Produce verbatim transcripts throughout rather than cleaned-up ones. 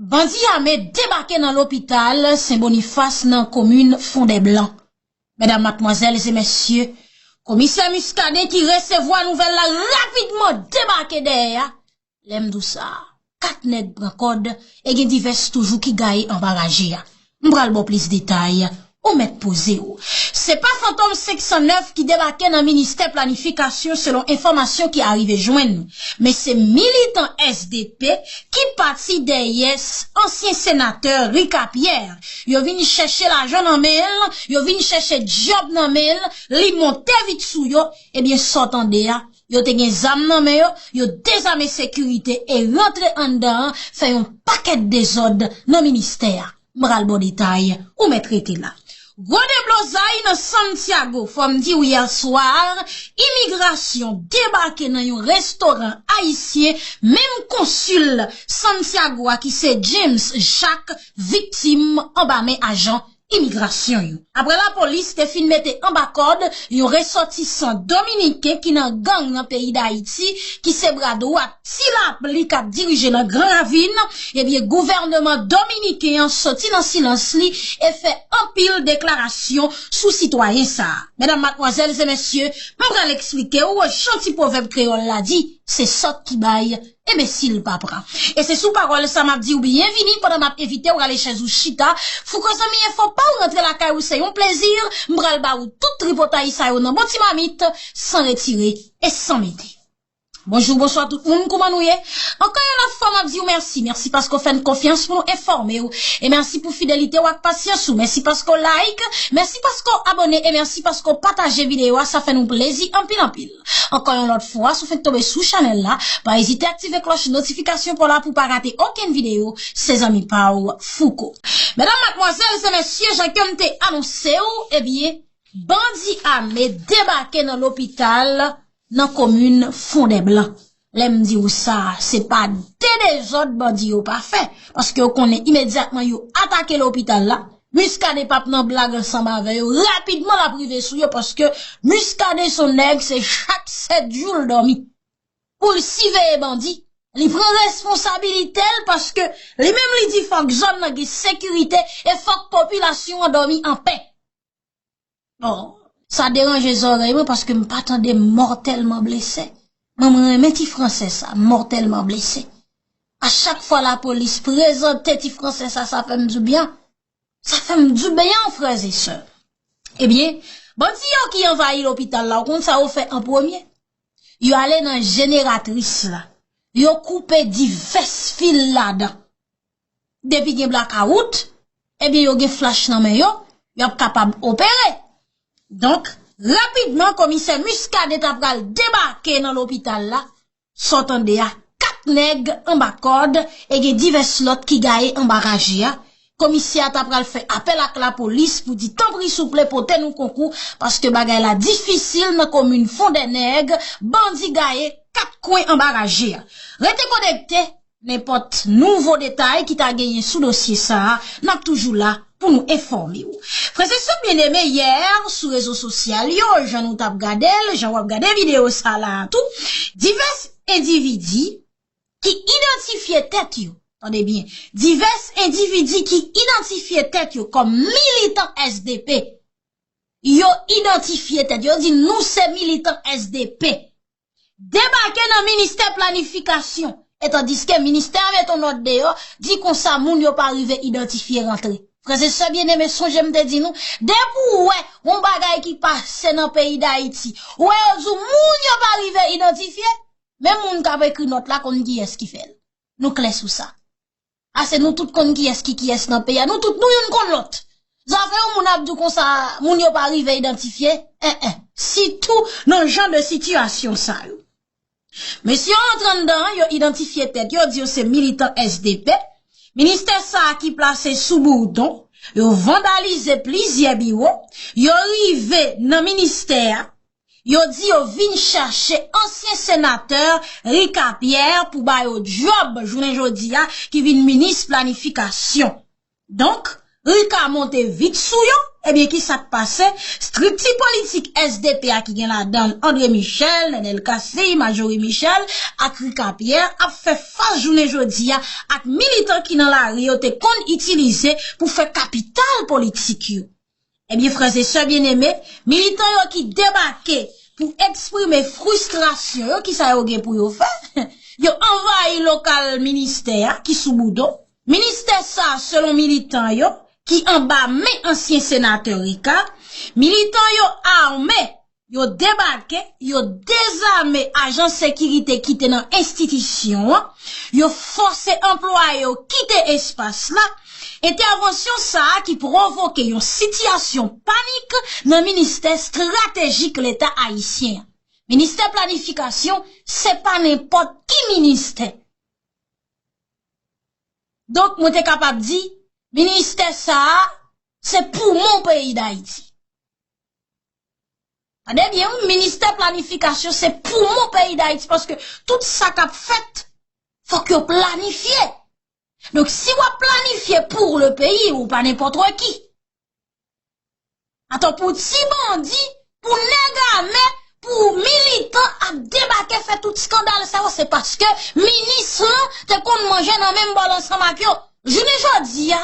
Bandi ame debake nan lopital Sen Bonifas nan komin Fondèblan. Medam, madmwazèl e mesye, komisè Muscadin ki resevwa nouvèl la rapidman debake dèyè a. Lè m di w sa, kat nèg pran kòd e gen divès toujou ki gaye anba raje a. M pral ba w plis detay, ou mèt poze w. Se pa Fantom senk san nèf ki debake nan ministè planifikasyon selon enfòmasyon ki arive jwenn nou, men se militan S D P ki pati dèyè s-, ansyen senatè Ricard Pierre. Yo vin chèche lajan nan men l, yo vin chèche djòb nan men l, li monte vit sou yo. Ebyen, sa w tande a, yo te gen zam nan men yo, yo dezame sekirite e rantre anndan an, fè yon pakèt dezòd nan ministè a. M pral ba w detay, ou mèt rete la. Gwo deblozay nan Santiago, fò m di w yè swa, imigrasyon debake nan yon restoran ayisyen, menm konsil Santiago a ki se James Jacques viktim anba men ajan imigrasyon yo. Apre lapolis te fin mete anba kòd yon resòtisan dominiken ki nan gang nan peyi Dayiti, ki se bra dwat Ti Lapli k ap dirije nan Gran Ravin, ebyen, gouvèneman dominiken an soti nan silans li e fè anpil deklarasyon sou sitwayen sa a. Medam, madmwazèl e mesye, m pral eksplike w jan ti pwovèb kreyòl la di, se sòt ki bay enbesil pa pran. E se sou pawòl sa m ap di w byenvini pandan m ap envite w rale chèz ou chita. Fouko zanmi enfo pa w rantre lakay ou se yon plezi. M pral ba ou tout tripotay sa yo nan bon ti mamit, san retire e san mete. Bonjou, bonswa tout moun, kouman nou ye? Ankò yon lòt fwa, m ap di w mèsi. Mèsi paske w fè n konfyans pou nou enfòme w. E mèsi pou fidelite w ak pasyans ou. Mèsi paske w like. Mèsi paske w abòne. E mèsi paske w pataje videyo a. Sa fè nou plezi anpil, anpil. Ankò yon lòt fwa, si w fenk tonbe sou chanèl la, pa ezite aktive klòch notifikasyon pa w la pou w pa rate okenn videyo, se zanmi pa w Fouco. Medam, madmwazèl e mesye, jan ke m te anonse w, ebyen, bandi ame debake nan lopital nan komin Fondèblan. Lè m di w sa, se pa de dezòd bandi yo pa fè, paske yo konnen imedyatman yo atake lopital la, Muscadin p ap nan blag ansanm avè yo. Rapidman, l ap rive sou yo, paske Muscadin se yon nèg, se chak sèt jou l dòmi. Pou l siveye bandi, li pran responsabilite l, paske li menm li di fòk zòn nan gen sekirite e fòk popilasyon an dòmi anpè. Bon, sa deranje zòrèy mwen, paske m pa tande mòtèlman blese. Mwen, mwen renmen ti fransè sa, mòtèlman blese. A chak fwa lapolis prezante ti fransè sa, sa fè m di byen. Sa fè m di byen, frè e sè. Ebyen, bandi yo ki anvayi lopital la, ou konn sa yo fè an premye? Yo ale nan jeneratris la. Yo koupe divès fil ladan. Depi gen blakawout, ebyen, yo gen flach nan men yo, y ap kapab opere. Donk, rapidman, komisè Muscadin ta pral debake nan lopital la, sa w tande a, kat nèg anba kòd e gen divès lòt ki gaye anba raje a. Komisè a ta pral fè apèl ak lapolis pou di, tanpri, souple, pote nou konkou, paske bagay la difisil nan komin Fondènèg, bandi gaye kat kwen anba raje a. Rete konekte, nenpòt nouvo detay ki ta genyen sou dosye sa a, n ap toujou la pou nou enfòme w. Frè e sè byeneme, yè sou rezo sosyal yo, jan nou t ap gade l, jan w ap gade videyo sa la a tou, divès endividi ki idantifye tèt yo, tande byen, divès endividi ki idantifye tèt yo kòm militan S D P, yo idantifye tèt yo, yo di, "Nou se militan S D P." Debake nan ministè planifikasyon, e tandiske ministè a mete yon nòt deyò, di konsa moun yo pa rive idantifye rantre. Frè e sè byeneme, sonje m te di nou, depi w wè yon bagay ki pase nan peyi Dayiti, ou wè yo di w moun yo pa rive idantifye, men moun k ap ekri nòt la konn kiyès ki fè l. Nou klè sou sa. Ase nou tout konn kiyès ki kiyès nan peyi a. Nou tout, nou youn konn lòt. Zafè yon moun ap di w konsa, moun yo pa rive idantifye, en, en. Sitou nan jan de sitiyasyon sa yo. Mesye yo antre anndan an, yo idantifye tèt yo, di yo se militan S D P. Ministè sa a ki plase sou Bourdon, yo vandalize plizyè biwo, yo rive nan ministè a, yo di yo vin chache ansyen senatè Ricard Pierre pou ba yo djòb jounen jodi a, ki vin minis planifikasyon. Donk, Rika monte vit sou yo, ebyen ki sa k pase? Estrikti politik S D P a ki gen ladan l André Michel, Nenel Cassy, Majorie Michel ak Rika Pierre ap fè fas jounen jodi a ak militan ki nan lari yo te konn itilize pou fè kapital politik yo. Ebyen, frè e sè byeneme, militan yo ki debake pou eksprime fristrasyon yo, ki sa yo gen pou yo fè? Yo anvayi lokal ministè a ki sou Boudon. Ministè sa a, selon militan yo, ki anba men ansyen senatè Rika, militan yo ame, yo debake, yo dezame ajan sekirite ki te nan enstitisyon an, yo fòse anplwaye yo kite espas la. Entèvansyon sa a ki pwovoke yon sitiyasyon panik nan ministè estratejik Leta ayisyen an. Ministè planifikasyon, se pa nenpòt ki ministè. Donk, mwen te kapab di, ministè sa a, se poumon peyi Dayiti. Tande byen, wi, ministè planifikasyon, se poumon peyi Dayiti, paske tout sa k ap fèt, fòk yo planifye. Donk, si w ap planifye pou le peyi, ou pa nenpòt ki. Atò, pou ti bandi, pou nèg ame, pou militan ap debake fè tout eskandal sa yo, se paske minis lan te konn manje nan menm bòl ansanm ak yo. Jounen jodi a,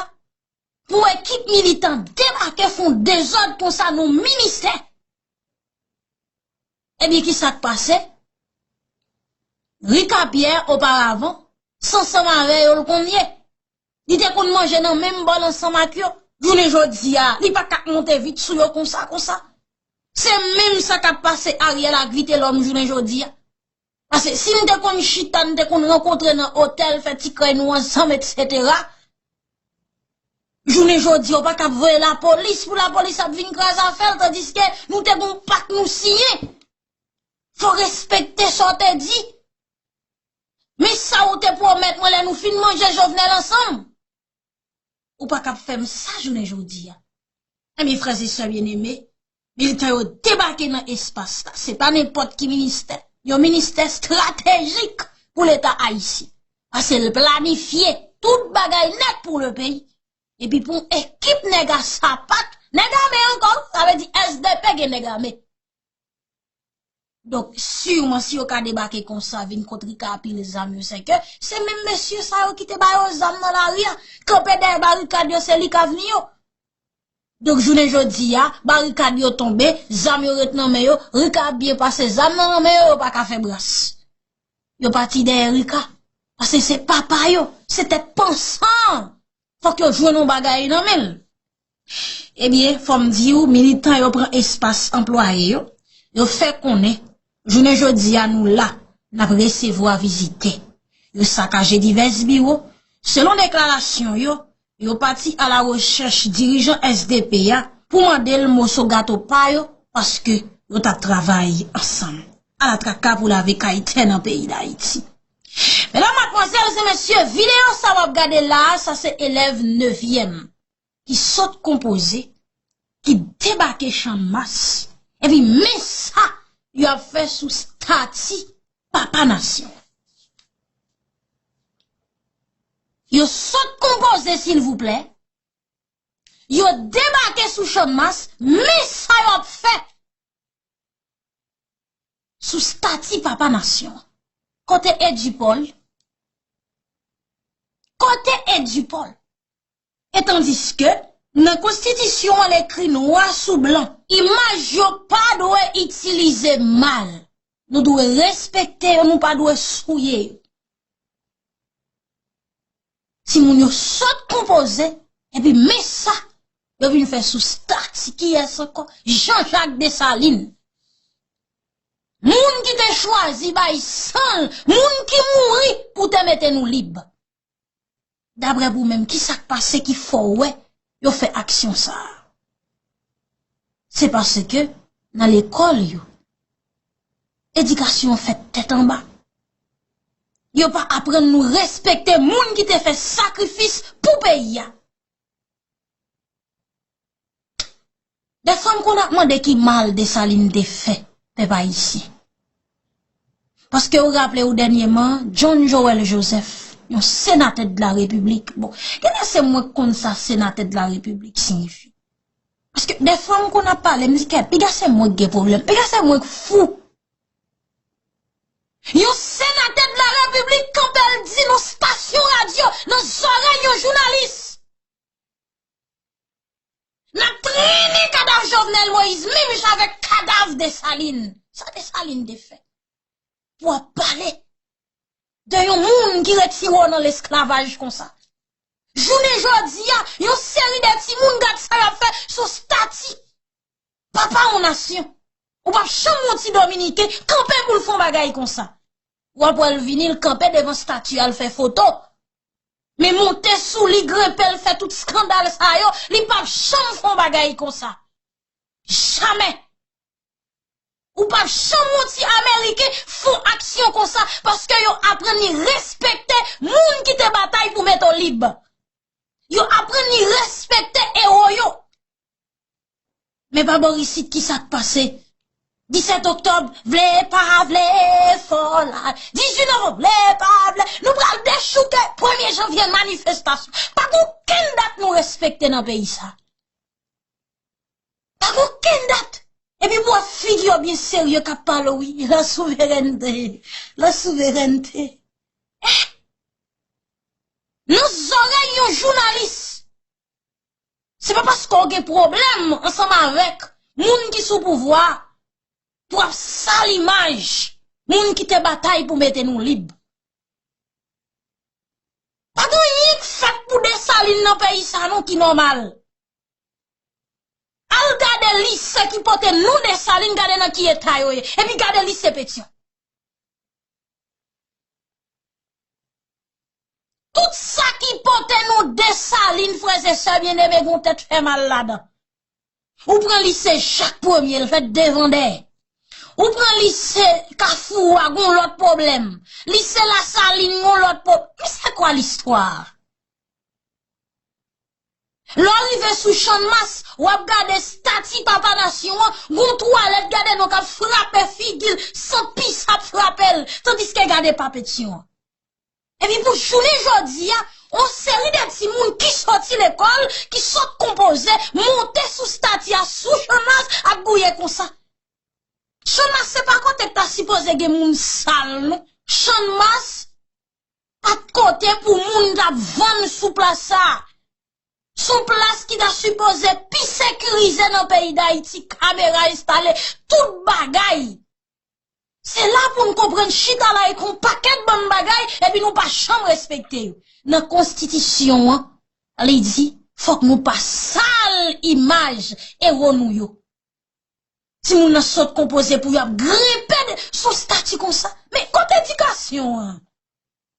pou ekip militan debake fè yon dezòd konsa nan ministè. Ebyen, ki sa k pase? Rika Pierre, oparavan, se ansanm avè yo l konn ye. Li te konn manje nan menm bòl ansanm ak yo. Jounen jodi a, li pa ka monte vit sou yo konsa, konsa. Se menm sa k ap pase Ariel ak Vitelhomme jounen jodi a. Paske si n te konn chita, n te konn rankontre nan otèl, fè ti krèy nou ansanm, etsetera. Jounen jodi a, ou pa ka voye lapolis pou lapolis ap vin kraze afè l, tandiske nou te gon pak nou siyen. Fò respekte sa w te di. Men sa ou te pwomèt mwen lè nou fin manje Jovenel ansanm. Ou pa kab fè m sa jounen jodi a. Ebyen, frè e sè byeneme, militan yo debake nan espas la. Se pa nenpòt ki ministè. Yon ministè estratejik pou Leta ayisyen. Paske l planifye tout bagay nèt pou le peyi. Epi pou yon ekip nèg a sapat, nèg ame ankò, sa vle di S D P gen nèg ame. Donk, siman si yo ka debake konsa, vin kot Rika a pile zam yo, se ke se menm mesye sa yo ki te ba yo zam nan lari a, kanpe dèyè barikad yo, se li k avni yo. Donk, jounen jodi a, barikad yo tonbe, zam yo ret nan men yo, Rika ap byen pase, zam nan nan men yo, yo pa ka fè bras. Yo pati dèyè Rika. Paske se papa yo, se tèt pansan. Fòk yo jwenn yon bagay nan men l. Ebyen, fò m di w, militan yo pran espas anplwaye yo. Yo fè konnen, jounen jodi a nou la, n ap resevwa vizitè. Yo sakaje divès biwo. Selon deklarasyon yo, yo pati alawechèch dirijan S D P a pou mande l moso gato pa yo, paske yo t ap travay ansanm. Ala traka pou lave kay tè nan peyi Dayiti. Medam, madmwazèl e mesye, videyo sa w ap gade la a, sa se elèv nevyèm ki sot konpoze, ki debake Channmas, epi men sa yo ap fè sou estati Papa Nasyon. Yo sot konpoze, silvouplè, yo debake sou Channmas, men sa yo ap fè sou estati Papa Nasyon. Kote Edupol? Kote Edupol? E tandiske nan konstitisyon an l ekri nwa sou blan, imaj yo pa dwe itilize mal. Nou dwe respekte yo, nou pa dwe souye yo. Timoun yo sot konpoze, epi men sa yo vin fè sou estati kiyès ankò? Jean Jacques Dessalines. Moun ki te chwazi bay san l, moun ki mouri pou te mete nou lib. Daprè ou menm, ki sa k pase ki fè w wè yo fè aksyon sa a? Se paske nan lekòl yo, edikasyon an fèt tèt anba. Yo pa aprann nou respekte moun ki te fè sakrifis pou peyi a. Dèfwa m konn ap mande ki mal Desalin te fè pèp ayisyen. Paske ou raple w dènyèman, John Joël Joseph, Yon senatè de la repiblik. Bon, genlè se mwen k konn sa senatè de la repiblik siyifi. Paske dèfwa m konn ap pale, m di, "Kèt, piga se mwen k gen pwoblèm, piga se mwen k fou." Yon senatè de la repiblik kanpe l di nan stasyon radyo, nan zòrèy yon jounalis. N ap trennen kadav Jovenel Moïse, menm jan avèk kadav Desalin. Sa Desalin te fè? Pou ap pale de yon moun ki retire w nan lesklavaj konsa. Jounen jodi a, yon seri de timoun gad sa y ap fè sou stati papa yon nasyon. Ou p ap janm wè yon ti Dominiken kanpe pou l fè yon bagay konsa. W ap wè l vini, l kanpe devan stati a, l fè foto. Men monte sou li, grenpe, l fè tout eskandal sa yo, li p ap janm fè yon bagay konsa. Jamè. Ou p ap janm wè yon ti Ameriken fè yon aksyon konsa, paske yo aprann li respekte moun ki te batay pou mete w lib. Yo aprann li respekte ewo yo. Men pa bò isit, ki sa k pase? Disèt oktòb, vle pa vle, fò la. Dizuit novanm, vle pa vle, nou pral dechouke. Premye janvye, manifestasyon. Pa gen okenn dat nou respekte nan peyi sa. Pa gen okenn dat. Epi pou w ap figi yo byen serye k ap pale w, wi. La souverènte. La souverènte. Eh! Nan zòrèy yon jounalis. Se pa paske w gen pwoblèm ansanm avèk moun ki sou pouvwa a pou w ap sal imaj moun ki te batay pou mete nou lib. Pa gen anyen k fèt pou Desalin nan peyi sa non ki nòmal. Al gade lise ki pote non Desalin, gade nan ki eta yo ye. Epi gade lise Petyon. Tout sa ki pote non Desalin, frè e sè byeneme, gon tèt fè mal ladan. Ou pran lise Jak Premye, l fèt devan dèyè. Ou pran lise Kafou a, gon lòt pwoblèm. Lise Lasalin, gon lòt pwoblèm. Men se kwa listwa a? Lè w rive sou Channmas, w ap gade estati papa nasyon an, gon twalèt, gade non k ap frape figi l, san pis ap frape l, tandiske gade pa Petyon an. Epi pou jounen jodi a, yon seri de timoun ki soti lekòl, ki sot konpoze, monte sou estati a, sou Channmas, ap gouye konsa. Channmas se pa kote k ta sipoze gen moun sal, non. Channmas pa t kote pou moun t ap vann sou plas sa. S on plas ki ta sipoze pi sekirize nan peyi Dayiti, kamera enstale, tout bagay. Se la pou n konprann chita la e kon pakèt bann bagay, epi nou pa janm respekte yo. Nan konstitisyon an, li di, fòk nou pa sal imaj ewo nou yo. Timoun nan sot konpoze pou y ap grenpe de, sou estati konsa. Men kote edikasyon an?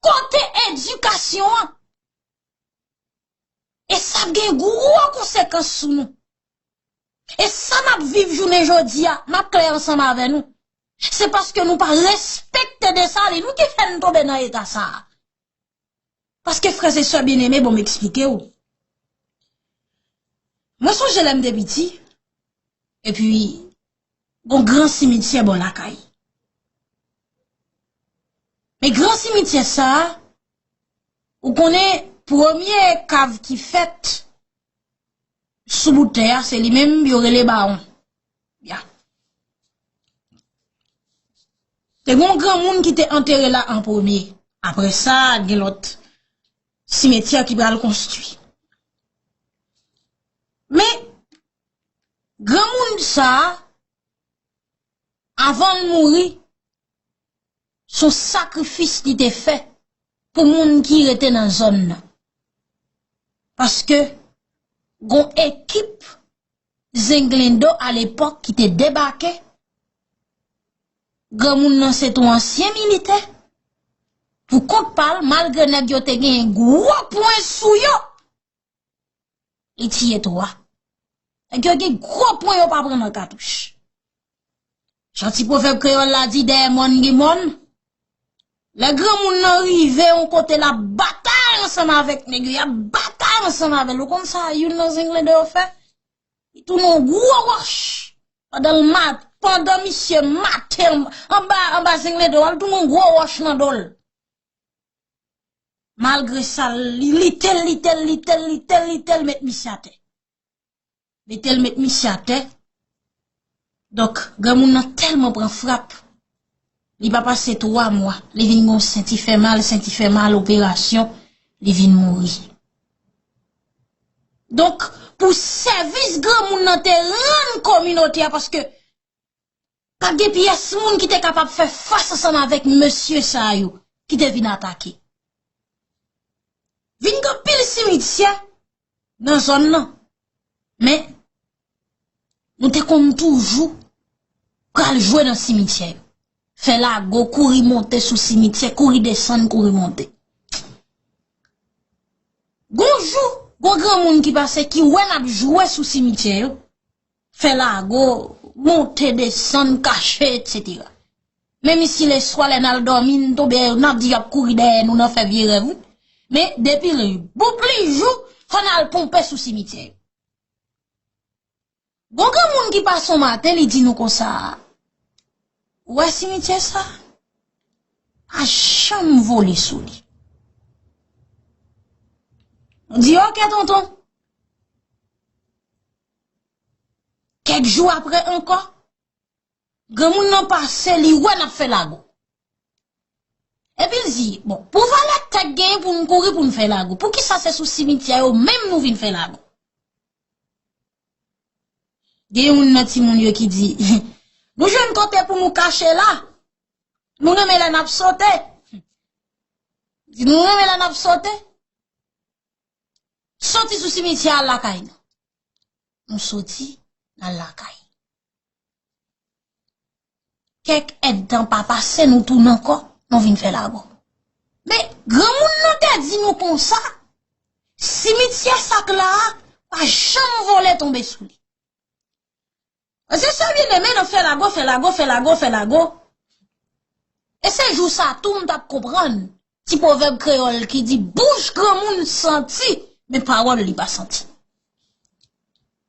Kote edikasyon an? E sa ap gen gwo konsekans sou nou. E sa n ap viv jounen jodi a, m ap klè ansanm avè nou. Se paske nou pa respekte Desalin, nou ki fè n tonbe nan eta sa a. Paske frè e sè byeneme, bon, m eksplike w. Mwen sonje lè m te piti, epi gon gran simityè bò lakay. Men gran simityè sa a, ou konnen premye kav ki fèt sou bout tè a, se li menm yo rele Bawon. Ya. Te gen yon granmoun ki te antere la an premye. Apre sa, gen lòt simetyè ki pral konstwi. Men, granmoun sa a, avan l mouri, se yon sakrifis li te fè pou moun ki rete nan zòn nan. Paske gon ekip zenglendo alepòk ki te debake, granmoun nan se te yon ansyen militè, pou kont pa l, malgre nèg yo te genyen gwo pwen sou yo, li tiye twa. Nèg yo gen gwo pwen, yo pa pran nan katouch. Jan ti pwovèb kreyòl la di, dèyè mòn gen mòn. Lè granmoun nan rive yon kote, l ap batay ansanm avèk nèg yo, y ap batay ansanm avè l. Ou konn sa youn nan zenglendo yo fè? Li tounen yon gwo wòch. Pandan l ma-, pandan misye mate anba, anba zenglendo a, l tounen yon gwo wòch nan do l. Malgre sa, li lite l, lite l, lite l, lite l, lite l, met misye atè. Mete l, met misye atè. Donk, granmoun nan tèlman pran frap, li pa pase twa mwa, li vin gon senti fè mal, senti fè mal, operasyon, li vin mouri. Donk, pou sèvis granmoun nan te rann kominote a, paske pa gen pyès moun ki te kapab fè fas ansanm avèk mesye sa yo ki te vin atake. Vin gen anpil simityè nan zòn nan. Men, nou te konn toujou pral jwe nan simityè yo. Fè lago, kouri monte sou simityè, kouri desann, kouri monte. Gon jou, gon granmoun ki pase, ki wè n ap jwe sou simityè yo. Fè lago, monte, desann, kache, etsetera. Menm isi leswa, lè n al dòmi, n tonbe, n ap di y ap kouri dèyè nou, n ap fè vye rèv, wi. Men, depi l boup li jou, fò n al ponpe sou simityè yo. Gon granmoun ki pase yon maten, li di nou konsa, ou wè simityè sa? Pa janm vole sou li. Nou di, oke, tonton. Kèk jou apre ankò, granmoun nan pase, li wè n ap fè lago. Epi l di, bon, pou valè tèt genyen pou n kouri pou n fè lago, poukisa se sou simityè yo menm nou vin fè lago? Gen youn nan timoun yo ki di, nou jwenn kote pou nou kache la. Nou renmen lè n ap sote. Di, nou renmen lè n ap sote. Soti sou simityè a lakay nou. Nou soti nan lakay. Kèk èdtan pa pase, nou tounen ankò, nou vin fè lago. Men, granmoun nan te di nou konsa, simityè sa k la a, pa janm vole tonbe sou li. Frè e sè byeneme, n ap fè lago, fè lago, fè lago, fè lago. E se jou sa tou m t ap konprann ti pwovèb kreyòl ki di, bouch granmoun santi, men pawòl li pa santi.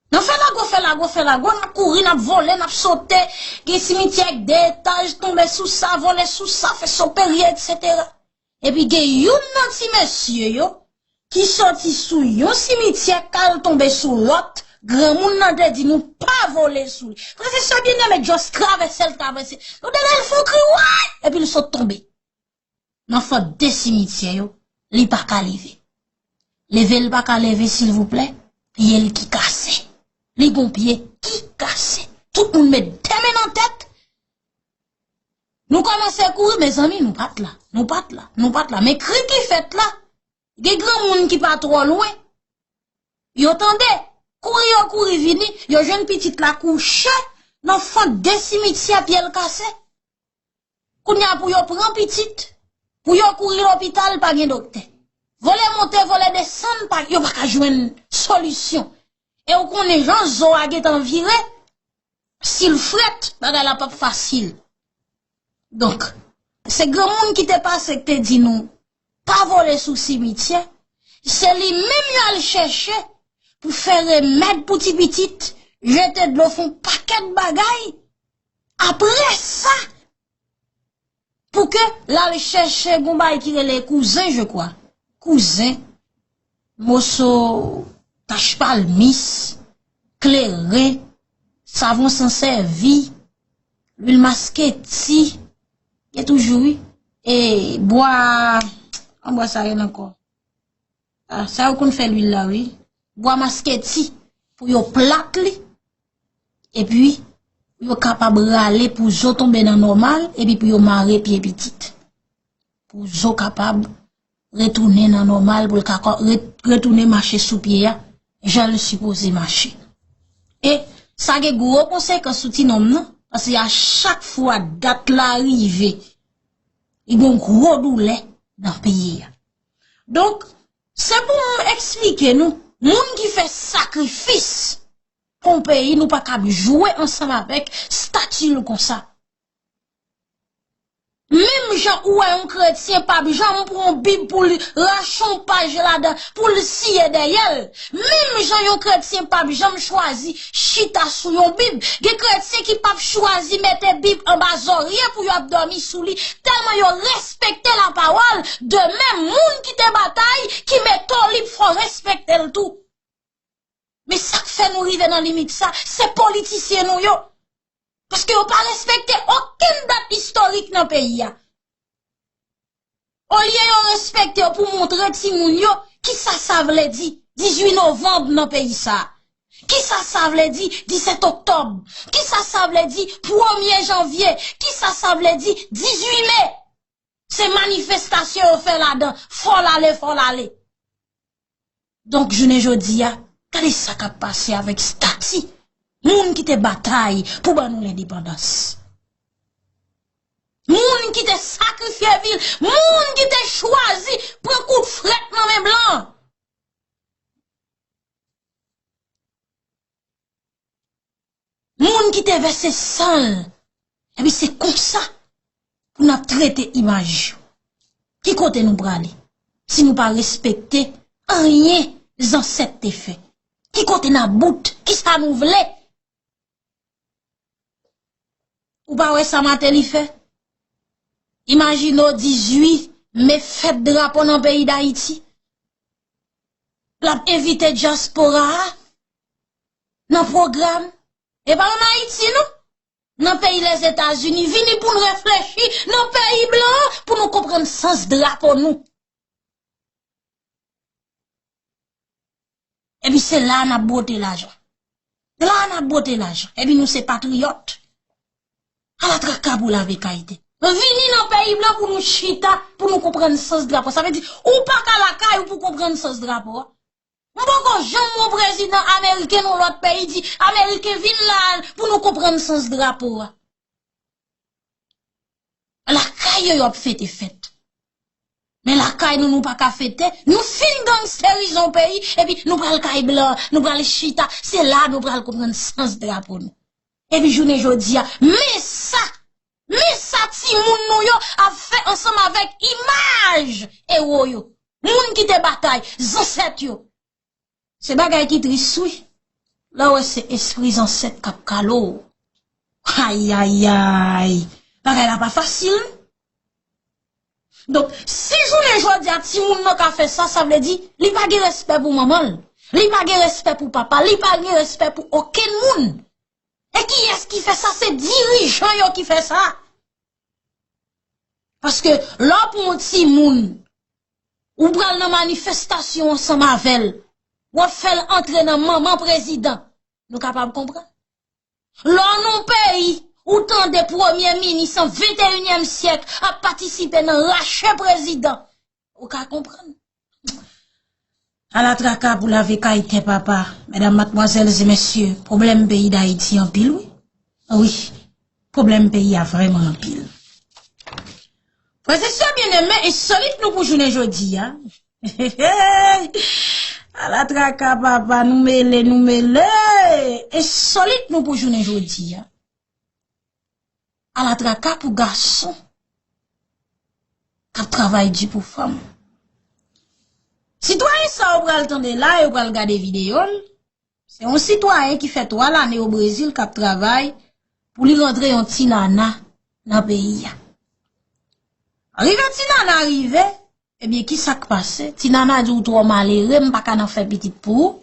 N ap fè lago, fè lago, fè lago, n ap kouri, n ap vole, n ap sote, gen simityè ak de etaj, tonbe sou sa, vole sou sa, fè soperye, etsetera. Epi gen youn nan ti mesye yo ki soti sou yon simityè k al tonbe sou lòt, granmoun nan te di nou pa vole sou li. Frè e sè byeneme, just travèse l travèse. Ou tande l fè yon kri, way! Epi l sot tonbe. Nan fant de simityè yo, li pa ka leve. Leve l pa ka leve, silvouplè, pye l ki kase. Li gon pye ki kase. Tout moun met de men nan tèt. Nou kòmanse kouri, mezanmi, nou pa t la. Nou pa t la. Nou pa t la. Men kri ki fèt la, gen granmoun ki pa twò lwen. Yo tande. Kouri yo kouri vini, yo jwenn pitit la kouche nan fant de simityè, pye l kase. Kounye a pou yo pran pitit, pou yo kouri lopital, pa gen doktè. Vole monte, vole desann, pa, yo pa ka jwenn solisyon. E ou konnen jan zo a gentan vire, si l frèt, bagay la p ap fasil. Donk, se granmoun ki te pase k te di nou, pa vole sou simityè, se li menm yo al chèche pou fè remèd pou ti pitit, jete dlo, fè yon pakèt bagay. Apre sa, pou ke l al chèche gon bagay ki rele kouzen, je crois. Kouzen, moso tach palmis, kleren, savon san sèvi, lwil masketi, gen toujou, wi. E bwa, an bwa sa rele ankò? Ah, sa yo konn fè lwil la, wi. Bwa masketi, pou yo plat li, epi pou yo kapab rale, pou zo tonbe nan nòmal, epi pou yo mare pye pitit. Pou zo kapab retounen nan nòmal, pou l ka kò-, re-, retounen mache sou pye a, jan l sipoze mache. E sa gen gwo konsekans sou ti nonm nan, paske a chak fwa dat la rive, li gon gwo doulè nan peye a. Donk, se pou m eksplike nou, moun ki fè sakrifis pou yon peyi, nou pa kab jwe ansanm avèk stati l konsa. Menm jan ou wè yon kretyen p ap janm pran yon bib pou l rache yon paj ladan, pou l siye dèyè l. Menm jan yon kretyen p ap janm chwazi chita sou yon bib. Gen kretyen ki p ap chwazi mete bib anba zòrye pou y ap dòmi sou li, tèlman yo respekte lapawòl de menm moun ki te batay, ki mete w lib, fò w respekte l tou. Men sa k fè nou rive nan limit sa, se politisyen nou yo. Paske yo pa respekte okenn dat istorik nan peyi a. Olye yo respekte yo pou montre timoun yo kisa sa vle di dizuit novanm nan peyi sa a. Kisa sa vle di disèt oktòb? Kisa sa vle di premye janvye? Kisa sa vle di dizuit me? Se manifestasyon yo fè ladan. Fò l ale, fò l ale. Donk, jounen jodi a, gade sa k ap pase avèk stati moun ki te batay pou ban nou lendepandans. Moun ki te sakrifye vi l, moun ki te chwazi pran kout frèt nan men blan. Moun ki te vèse san l. Epi se konsa pou n ap trete imaj yo. Ki kote nou prale si nou pa respekte anyen zansèt te fè? Ki kote n ap bout? Kisa nou vle? Ou pa wè sa Martelly fè? Imajine w dizuit me fèt drapo nan peyi Dayiti. L ap envite dyaspora a nan pwogram. E pa ann Ayiti non. Nan peyi Lèzetazini, vini pou n reflechi nan peyi blan an pou nou konprann sans drapo nou. Epi se la a n ap bwote lajan. La a n ap bwote lajan. Epi nou se patriyòt. Ala traka pou lave kay tè. Vini nan peyi blan pou nou chita, pou nou konprann sans drapo. Sa vle di, ou pa ka lakay ou pou konprann sans drapo a. M poko janm wè yon prezidan ameriken nan lòt peyi di, Ameriken vin la pou nou konprann sans drapo a. Lakay yo, yo ap fete fèt. Men lakay nou, nou pa ka fete. Nou fin gangsterize yon peyi, epi nou pral kay blan, nou pral chita. Se la nou pral konprann sans drapo nou. Epi jounen jodi a, men sa, men sa timoun nou yo ap fè ansanm avèk imaj ewo yo. Moun ki te batay, zansèt yo. Se bagay ki tris, wi. Lè w wè se espri zansèt k ap kale w. Ayayay! Bagay la pa fasil, non. Donk, si jounen jodi a timoun nan ka fè sa, sa vle di li pa gen respè pou manman l. Li pa gen respè pou papa l. Li pa gen respè pou okenn moun. E kiyès ki fè sa? Se dirijan yo ki fè sa. Paske lè w pran yon timoun, ou pral nan manifestasyon ansanm avè l, w ap fè l antre nan manman prezidan, nou kapab konprann. Lè w nan yon peyi, ou tande premye minis an venteyinyèm syèk ap patisipe nan rache prezidan, ou ka konprann. Ala traka pou lave kay tè papa. Medam, madmwazèl e mesye, pwoblèm peyi Dayiti anpil, wi. Wi, pwoblèm peyi a vrèman anpil. Frè e sè byeneme, ensolit nou pou jounen jodi a. Ala traka papa, nou mele, nou mele. Ensolit nou pou jounen jodi a. Ala traka pou gason k ap travay di pou fanm. Sitwayen sa ou pral tande la, yo pral gade videyo l. Se yon sitwayen ki fè twa lane o Brezil k ap travay pou li rantre yon ti nana nan peyi a. Rive ti nana rive, ebyen, ki sa k pase? Ti nana di, "Ou twò malere, m pa ka nan fè pitit pou ou."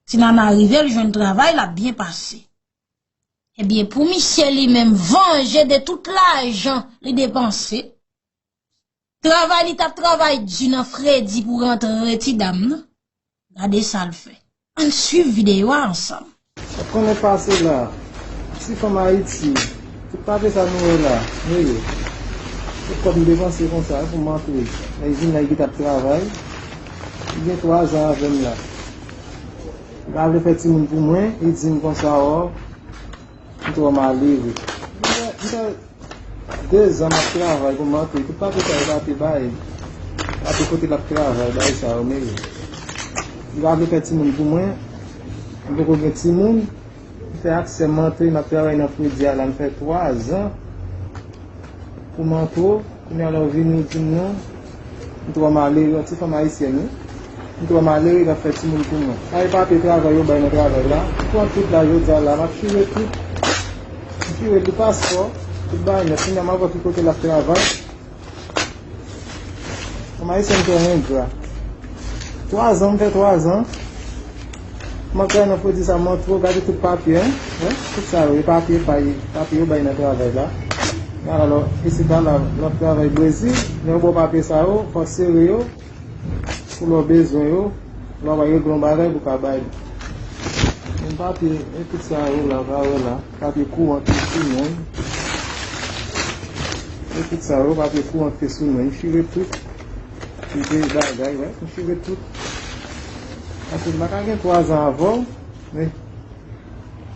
Ti nana rive, l jwenn travay, l ap byen pase. Ebyen, pou misye li menm vanje de tout lajan li depanse, travay li t ap travay di nan fredi pou rantre ti dam nan, gade sa l fè. Ann swiv videyo a ansanm. Ou konnen pase la, ti fanm Ayiti, tout papye sa nou wè la, nou ye. Tout kòb m depanse konsa pou m antre nan izin la, li t ap travay. Li gen twa zan avè m la. Li pa vle fè timoun pou mwen, li di m konsa, o, m twò malere. M fè, m fè de zan m ap travay pou m antre. Tout papye sa yo pa te bay. Pa te kote l ap travay, bay sa yo mele. Li pa vle fè timoun pou mwen. M poko gen timoun. M fè aksè m antre, m ap travay nan fredi a la, m fè twa zan. Pou manto, kounye a la w vini w di m non, m twò malere, yon ti fanm ayisyèn wi. M twò malere, l ap fè timoun pou mwen. Sa e papye travay yo bay nan travay la. M pran tout la jodi a la, m ap chire tout. M chire tout paspò, tout bagay nèt. Kounye a m ap wè ki kote l ap travay. Fanm ayisyèn twò engra. Twazan, m fè twazan. M ap travay nan pwodui sa, m antre, gade tout papye, hein? Hein? Tout sa yo, e papye, bay, papye yo bay nan travay la. Alò, isit la, la, l ap travay Brezil, lè yo ba w papye sa yo, fò w sere yo, pou lè w bezwen yo, lè w ap regle yon bagay pou w ka bay li. Men papye, e tout sa yo la, pa wè la, papye kouran ki sou mwen. E tout sa yo, papye kouran ki sou mwen, m chire tout. Chire bagay, wè, m chire tout. Paske m pa ka gen twazan avè w, men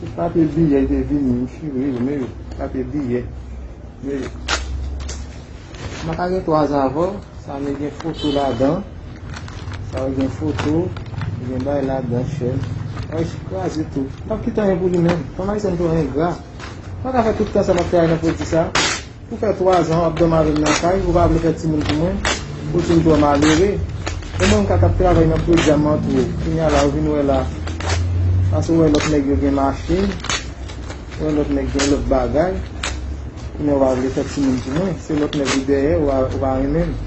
tout papye biyè te vini, m chire yo, men yo, papye biyè, men yo. M pa ka gen twazan avè w, sa men gen foto ladan, sa yo gen foto, gen bagay ladan, chèn. Ay, kraze tou. M p ap kite anyen pou li menm. Fanm ayisyèn twò engra. M pa ka fè tout tan sa m ap travay nan pwodui sa. Pou fè twazan w ap dòmi avè m nan kay, ou pa vle fè timoun pou mwen, ou di m twò malere. E mwen m ka t ap travay nan pwodui a m antre w. Kounye a la, ou vin wè la, paske ou wè lòt nèg yo gen machin, ou wè lòt nèg gen lòt bagay. Kounye a ou pa vle fè timoun pou mwen, se lòt nèg ou dèyè, ou pa, ou pa renmen m.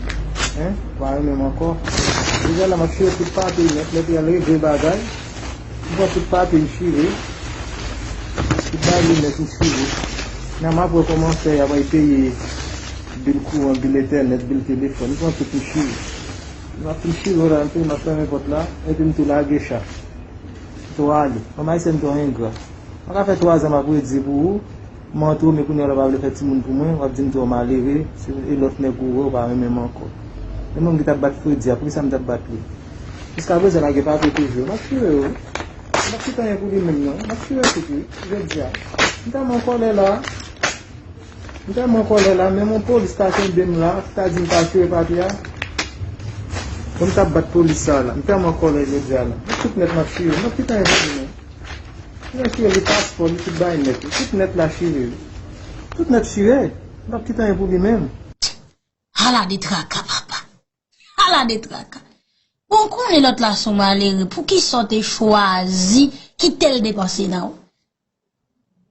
Hein? Ou pa renmen m ankò. Deja la, m ap chire tout papye nèt, lè pou y al regle bagay. M pran tout papye m chire. Tout bagay li nèt m chire. Nan m ap wè kòman fè y ap al peye bil kouran, bil entènèt, bil telefòn. M pran tout m chire. M ap fin chire la, m ap fèmen pòt la, epi m tou lage cha. M tou ale. Fanm ayisyèn twò engra. M pa ka fè twazan m ap redi pou ou. M antre w, men kounye a la w pa vle fè timoun pou mwen, w ap di m twò malere, se e lòt nèg ou wè, ou pa renmen m ankò. E mwen m ki t ap bat Fredi a, poukisa m t ap bat li? Jiskaprezan l ap gen papye toujou. M ap chire yo wi. M p ap kite anyen pou li menm non. M ap chire tout wi, jodi a. M tèlman an kòlè la. M tèlman an kòlè la, menm yon polis ta kenbe m la, ki ta di m pa chire papye a. Bon, m t ap bat polis sa la. M tèlman an kòlè jodi a la. M tout nèt m ap chire. M p ap kite anyen pou li non. Li chire li paspò, li tout bagay nèt. Li tout nèt la chire. Tout nèt chire. M p ap kite anyen pou li menm. Ala de traka, papa. Ala de traka. Bon, konnen lòt la se yon malere. Poukisa w te chwazi kite l depanse nan ou?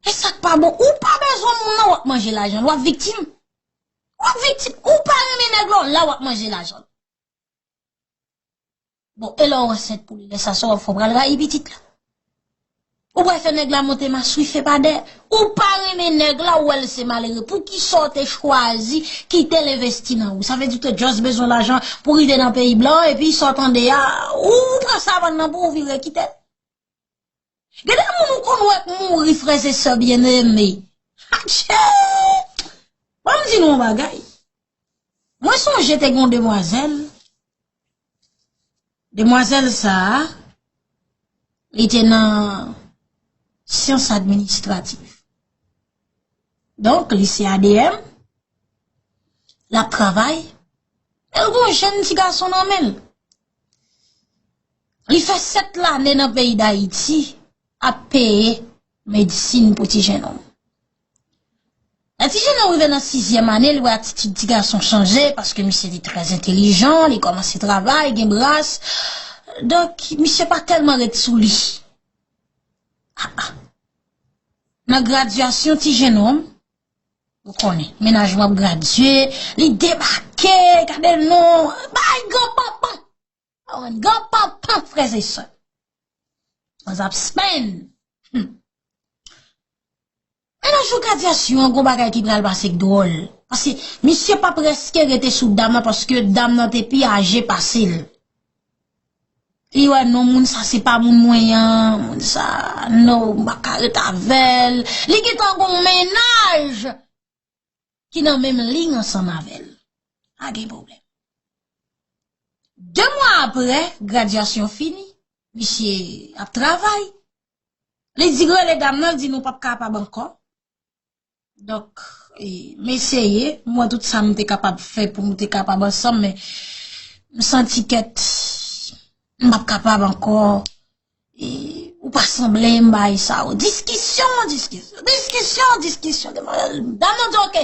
E sa k pa bon, ou pa bezwen moun nan, w ap manje lajan l, w ap viktim. W ap viktim. Ou pa renmen nèg la, w la w ap manje lajan l. Bon, e lè w ansent pou li, lè sa sa w ap fè, w pral rayi pitit la. Ou pral fè nèg la monte maswife pa dèyè. Ou pa renmen nèg la, ou wè l se malere. Poukisa w te chwazi kite l envesti nan ou? Sa vle di w te just bezwen lajan pou rive nan peyi blan, epi sa w tande a, ou pran savann nan pou w vire kite l. Gen de moun ou konn wè k mouri, frè e sè byeneme. Atchè! Ban m di nou yon bagay. Mwen sonje te gen yon demwazèl. Demwazèl sa a, li te nan syans administratif. Donk, li se A D M, l ap travay, men l gen yon jèn ti gason nan men l. Li fè sèt lane nan peyi Dayiti ap peye medisin pou ti jennonm. Lè ti jennonm rive nan sizyèm ane, li wè atitid ti gason chanje, paske misye te trè entelijan, li kòmanse travay, gen bras. Donk, misye pa tèlman ret sou li. Ah, ah. Nan gradyasyon ti jennonm, ou konnen, mennaj mwen ap gradye, li debake, gade non, bay gran panpan. Gran panpan, frè e sè. Mwen ap spenn. Hmm. Men nan jou gradyasyon an, gon bagay ki pral pase k dwòl. Paske misye pa prèske rete sou dam nan, paske dam nan te pi aje pase l. Li wè non, moun sa se pa moun mwen an, moun sa, non, m pa ka ret avè l. Li gentan gon mennaj ki nan menm liy ansanm avè l. Pa gen pwoblèm. De mwa apre, gradyasyon fini, misye ap travay. Li di, rele dam nan, l di nou p ap kapab ankò. Donk, e, m eseye, m wè tout sa m te kapab fè pou nou te kapab ansanm, men m santi kèt, m p ap kapab ankò. E, ou pa sanble m bay sa yo. Diskisyon, diskisyon, diskisyon, diskisyon. Dam nan di, oke.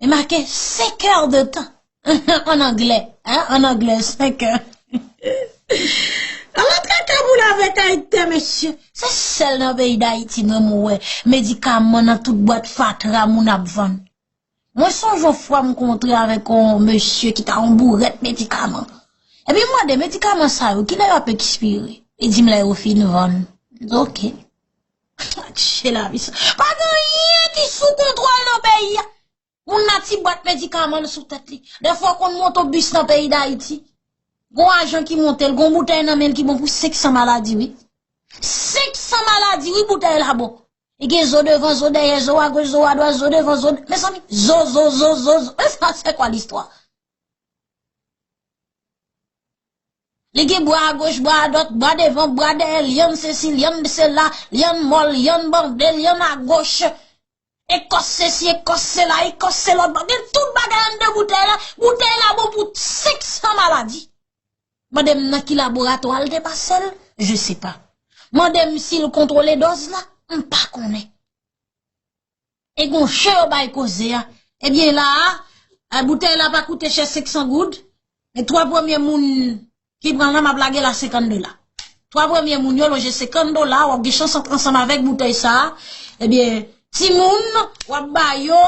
E make cinq heures de temps. An anglè, hein, an anglè, cinq heures. Ala traka moun avèk Ayiti, mesye. Se sèl nan peyi Dayiti mwen m wè medikaman nan tout bwat fatra moun ap vann. Mwen sonje yon fwa m kontre avèk yon mesye ki ta yon bourèt medikaman. Epi m mande medikaman sa yo, kilè y ap ekspire? Li di m lè yo fin vann. M di, oke. Tchè lavi sa. Pa gen anyen ki sou kontwòl nan peyi a. Moun nan ti bwat medikaman l sou tèt li. Dèfwa w konn monte w bis nan peyi Dayiti. Gon ajan ki monte l, gon boutèy nan men l ki bon pou senk san maladi, wi. Senk san maladi, wi, boutèy la bon. Li gen zo devan, zo dèyè, zo agoch, zo adwat, zo devan, zo. Mezanmi, zo, zo, zo, zo, zo. E sa, se kwa listwa? Li gen bwa agoch, bwa adwat, bwa devan, bwa dèyè, lyann sesi, lyann sela, lyann mòl, lyann bande, lyann agoch. Ekòs sesi, ekòs sela, ekòs selòt. Gen tout bagay anndan boutèy la. Boutèy la bon pou senk san maladi. Mande m nan ki laboratwa l te pase l, je sais pas. Mande m si l kontwole dòz la, m pa konnen. E gon chen yo bay koze a. Ebyen la a, boutèy la pa koute chè senk san goud. E twa premye moun ki pran la, m ap lage l a senkant dola. Twa premye moun yo lonje senkant dola, w ap gen chans antre ansanm avèk boutèy sa a. Ebyen, timoun, w ap ba yo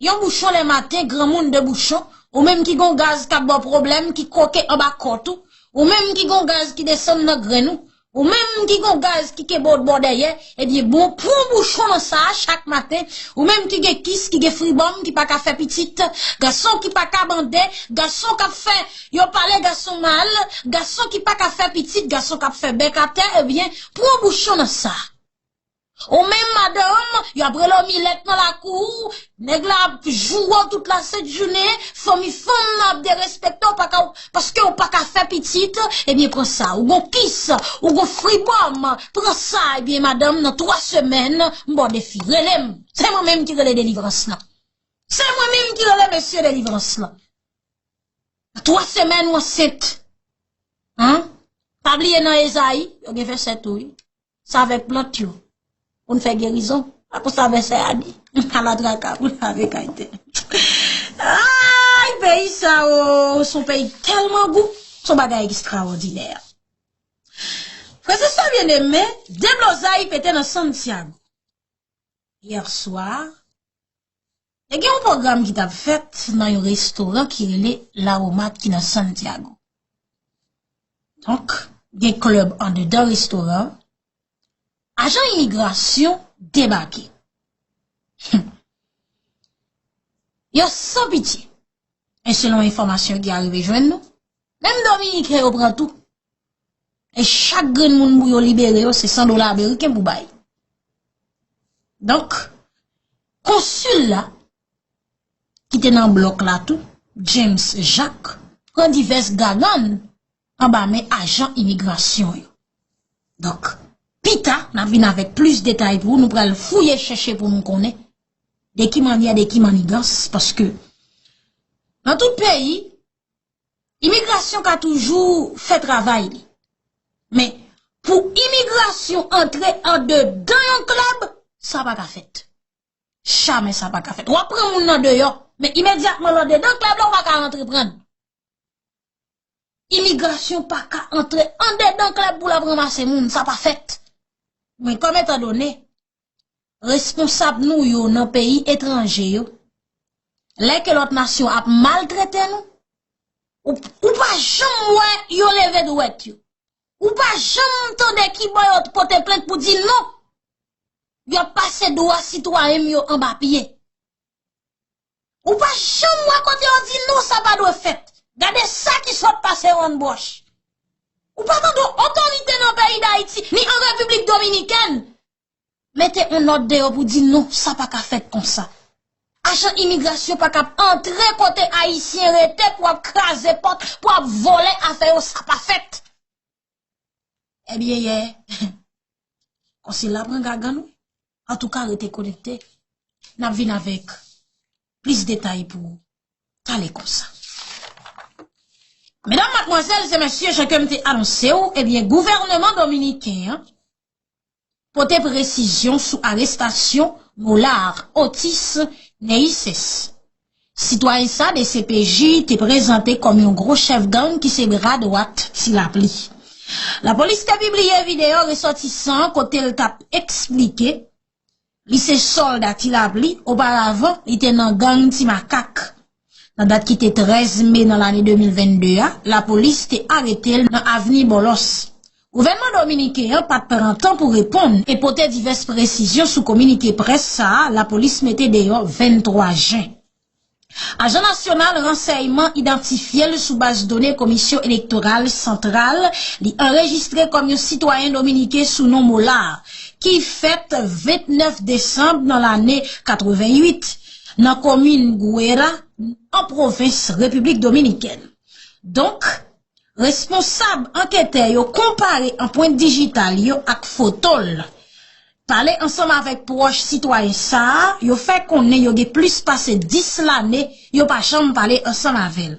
yon bouchon lè maten, granmoun de bouchon, ou menm ki gon gaz k ap ba w pwoblèm, ki koke anba kòt ou, ou menm ki gon gaz ki desann nan grenn ou, ou menm ki gon gaz ki kenbe w bò dèyè, ebyen bon, pran bouchon nan sa a chak maten, ou menm ki gen kis, ki gen fribòm, ki pa ka fè pitit, gason ki pa ka bande, gason k ap fè, yo pale gason mal, gason ki pa ka fè pitit, gason k ap fè bèk atè, ebyen, pran bouchon nan sa a. Ou menm madanm, y ap rele w milèt nan lakou, nèg la ap joure w tout lasent jounen, fanmi fanm nan ap derespekte w, pa ka, paske w pa ka fè pitit, ebyen pran sa. Ou gon kis, ou gon fribòm, pran sa, ebyen madanm, nan twa semèn, m ba w defi, rele m. Se mwen menm ki rele delivrans lan. Se mwen menm ki rele mesye delivrans lan. Twa semèn ou ansent. Hein? Pa bliye nan Ezayi, yo gen vèsè tou, wi. Se avèk plant yo pou n fè gerizon. A konsa vèsè a di. Ala traka pou lave kay tè. Ay, peyi sa o, se yon peyi tèlman gou. Se yon bagay ekstraòdinè. Frè e sè byeneme, deblozay pete nan Santiago. Yè swa, te gen yon pwogram ki t ap fèt nan yon restoran ki rele L'Aromat ki nan Santiago. Donk, gen klèb andedan restoran an. Ajan imigrasyon debake. Yo san pitye. E selon enfòmasyon ki arive jwenn nou, menm Dominiken yo pran tou. E chak grenn moun pou yo libere yo, se san dola ameriken pou bay. Donk, konsil la, ki te nan blòk la tou, James Jacques, pran divès gagann anba men ajan imigrasyon yo. Donk, pita, n ap vin avèk plis detay pou nou, nou pral fouye chèche pou nou konnen de ki mannyè, de ki mannigans, paske nan tout peyi, imigrasyon ka toujou fè travay li. Men, pou imigrasyon antre andedan yon klèb, sa pa ka fèt. Jamè sa pa ka fèt. W ap pran moun nan deyò, men imedyatman l andedan klèb la, ou pa ka rantre pran l. Imigrasyon pa ka antre andedan klèb pou l ap ranmase moun, sa pa fèt. Men kòm etan done, responsab nou yo nan peyi etranje yo, lè ke lòt nasyon ap maltrete nou, ou, ou pa janm wè yo leve dwèt yo. Ou pa janm tande kibò yo pote plent pou di non. Y ap pase dwa sitwayen m yo anba pye. Ou pa janm wè kote yo di non, sa pa dwe fèt. Gade sa ki sot pase Wonn Bwòch. Ou pa tande otorite nan peyi Dayiti, ni an Repiblik Dominikèn, mete yon nòt deyò pou di non, sa pa ka fèt konsa. Ajan imigrasyon pa ka antre kote Ayisyen rete pou ap kraze pòt, pou ap vòlè afè yo, sa pa fèt. Ebyen, yè, konsil la pran gagann, wi. Antouka, rete konekte. N ap vin avèk plis detay pou ou. Talè konsa. Medam, madmwazèl e mesye, jan ke m te anonse w, ebyen, gouvènman dominiken an pote presizyon sou arestasyon Molar Otis Neises. Sitwayen sa D C P J te prezante kòm yon gwo chèf gang ki se bra dwat Ti Lapli. Lapolis te pibliye videyo resòtisan an kote l t ap eksplike li se sòlda Ti Lapli, oparavan li te nan gang Ti Makak. Nan dat ki te trèz me nan lane de mil vennde a, lapolis te arete l nan avni Bòlòs. Gouvènman dominiken an pa t pran tan pou reponn e pote divès presizyon sou kominike près sa a lapolis mete deyò venntwa jen. Ajan nasyonal ransèyman idantifye l sou baz done Komisyon Elektoral Santral. Li anrejistre kòm yon sitwayen dominiken sou non Molar, ki fèt vennèf desanm nan lane katreventuit, nan komin Guera, an pwovens Repiblik Dominikèn. Donk, responsab anketè yo konpare anprent dijital yo ak foto l. Pale ansanm avèk pwòch sitwayen sa a, yo fè konnen yo gen plis pase dis lane yo pa janm pale ansanm avè l.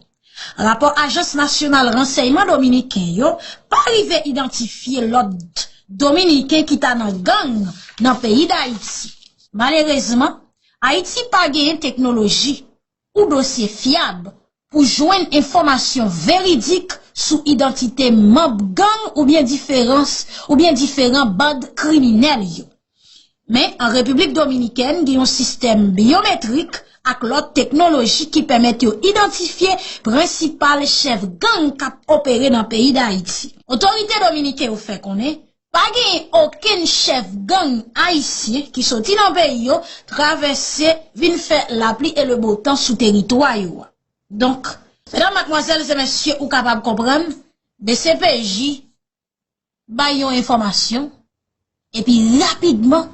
Rapò Ajans Nasyonal Ransèyman Dominiken yo pa rive idantifye lòt Dominiken ki ta nan gang nan peyi Dayiti. Malerezman, Ayiti pa genyen teknoloji ou dosye fyab pou jwenn enfòmasyon veridik sou idantite manm gang oubyen diferans, oubyen diferan band kriminèl yo. Men, an Repiblik Dominikèn, gen yon sistèm byometrik ak lòt teknoloji ki pèmèt yo idantifye prensipal chèf gang k ap opere nan peyi Dayiti. Otorite dominiken yo fè konnen pa genyen okenn chèf gang ayisyen ki soti nan peyi yo travèse vin fè lapli e lebotan sou teritwa yo a. Donk, medam, madmwazèl e mesye, ou kapab konprann, D C P J bay yon enfòmasyon, epi rapidman,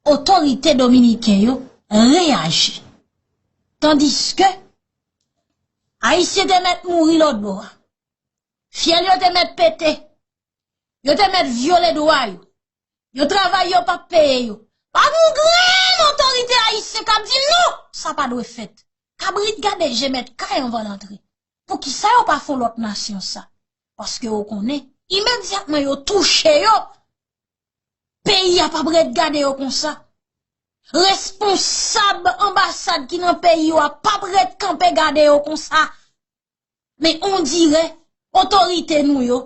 otorite dominiken yo reyaji. Tandiske Ayisyen te mèt mouri lòt bò a. Fyèl yo te mèt pete. Yo te mèt vyole dwa yo. Yo travay yo p ap peye yo. Pa gen yon grenn otorite ayisyen k ap di non, sa pa dwe fèt. Kabrit gade je mèt kay anvan l antre. Poukisa yo pa fè lòt nasyon sa? Paske yo konnen, imedyatman yo touche yo, peyi a p ap ret gade yo konsa. Responsab anbasad ki nan peyi yo a p ap ret kanpe gade yo konsa. Men on dirè otorite nou yo,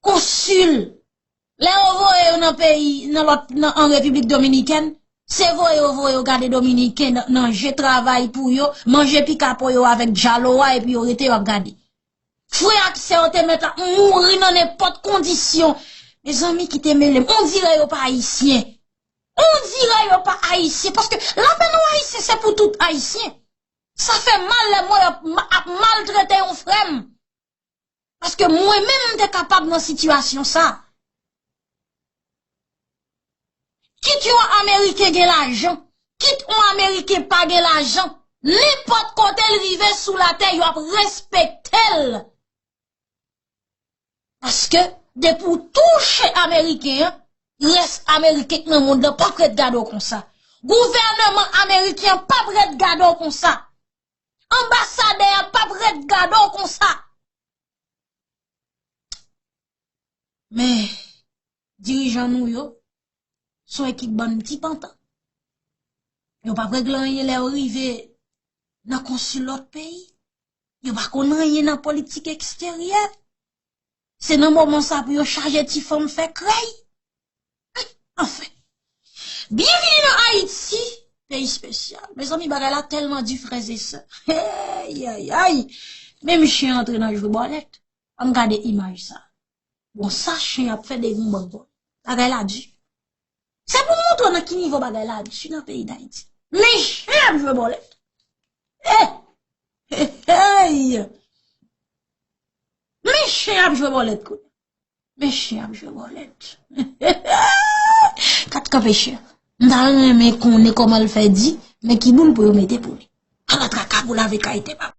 konsil, lè yo voye yo nan peyi, nan lòt, nan, an Repiblik Dominikèn, se voye yo voye yo gade Dominiken nan, nan je, travay pou yo, manje pika po yo avèk djalo a, epi yo rete yo ap gade. Frè ak sè yo te mèt ap mouri nan nenpòt kondisyon. Mezanmi, kite mele m. On dirè yo pa ayisyen. On dirè yo pa ayisyen. Paske lapèn nou ayisyen, se pou tout ayisyen. Sa fè mal lè mwen ap, ap maltrete yon frè m. Paske mwen menm, m te kapab nan sitiyasyon sa. Kit yon Ameriken gen lajan, kit yon Ameriken pa gen lajan, nenpòt kote l rive sou latè, yo ap respekte l. Paske depi w touche Ameriken an, rès Ameriken k nan mond lan p ap ret gade w konsa. Gouvèneman ameriken an p ap ret gade w konsa. Anbasadè a p ap ret gade w konsa. Men, dirijan nou yo, se yon ekip bann ti pantan. Yo p ap regle anyen lè yo rive nan konsil lòt peyi. Yo pa konn anyen nan politik eksteryè. Se nan moman sa pou yo chaje ti fanm fè krèy. Anfen. Byenvini nan Ayiti, peyi espesyal. Mezanmi, bagay la tèlman di, frè e sè. Hey, ay, ay. Menm chen antre nan jwe bòlèt. Ann gade imaj sa. Bon, sa chen ap fè devan bank vòlè. Bagay la di. Se pou montre w nan ki nivo bagay la di nan peyi Dayiti. Men chen ap jwe bòlèt. Eh! Hey! Men chen ap jwe bòlèt kounye a. Men chen ap jwe bòlèt. Kat kanpe chen. M ta renmen konnen kòman l fè di, men ki boul pou yo mete pou li. Ala traka pou lave kay tè papa.